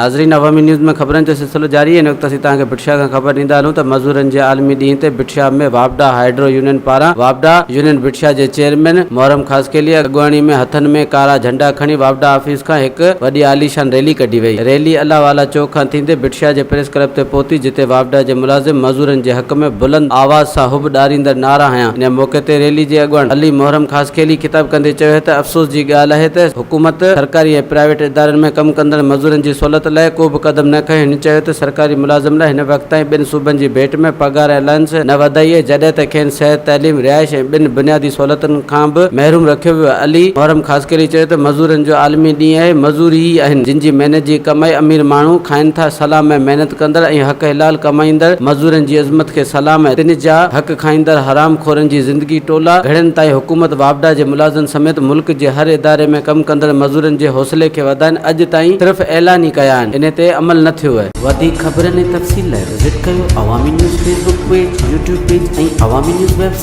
ناظرين عوامي نيوز ۾ خبرن جو سلسلو جاري هن وقت اسين توهان کي ڀٽ شاهه کان خبر ڏيندا هلون ته مزورن جي عالمي ڏينهن تي ڀٽ شاهه ۾ واپڊا هائيڊرو يونين پاران واپڊا يونين ڀٽ شاهه جي چيئرمين محرم خاصخيلي اڳواڻي ۾ هٿن ۾ ڪارا جهنڊا کڻي واپڊا آفيس کان هڪ وڏي عاليشان ريلي ڪڍي وئي. ريلي الله والا چوڪ کان ٿيندي ڀٽ شاهه جي پريس ڪلب تي پهتي جتي واپڊا جي ملازم مزورن جي حق ۾ بلند آواز سان حب ڏاريندڙ نعرا هنيا. ان موقعي تي ريلي جي اڳواڻ علي محرم خاصخيلي خطاب ڪندي چيو ته افسوس جي ڳالهه آهي ته حڪومت سرڪاري ۽ پرائيويٽ ادارن ۾ ڪم ڪندڙ مزورن جي سهولت لاء ڪو به قدم نه کنيو. هن چيو ته سرڪاري ملازم لاء هن وقت تائين ٻن صوبن جي ڀيٽ ۾ پگهار ۽ الائنس نه وڌائي آهي جڏهن ته کين صحت، تعليم، رهائش ۽ ٻين بنيادي سهولتن کان به محروم رکيو ويو آهي. علي محرم خاصخيلي چيو ته مزورن جو عالمي ڏينهن آهي، مزور ئي آهن جن جي محنت جي ڪمائي امير ماڻهو کائن ٿا، سلام آهي محنت ڪندڙ ۽ حق حلال ڪمائيندڙ مزورن جي عظمت کي سلام آهي تن جا حق کائيندڙ حرام خورن جي زندگي ٽولا گهڙين تائين حڪومت واپڊا جي ملازمن سميت ملڪ جي هر اداري ۾ ڪم ڪندڙ مزورن جي حوصلي کي وڌائين اڄ تائين صرف اعلان ئي ڪيا آهن انهي تي عمل نه ٿيو آهي. وڌيڪ خبرن ۽ تفصيل لاء وزٽ ڪيو Awami news Facebook page, YouTube page ۽ Awami news website.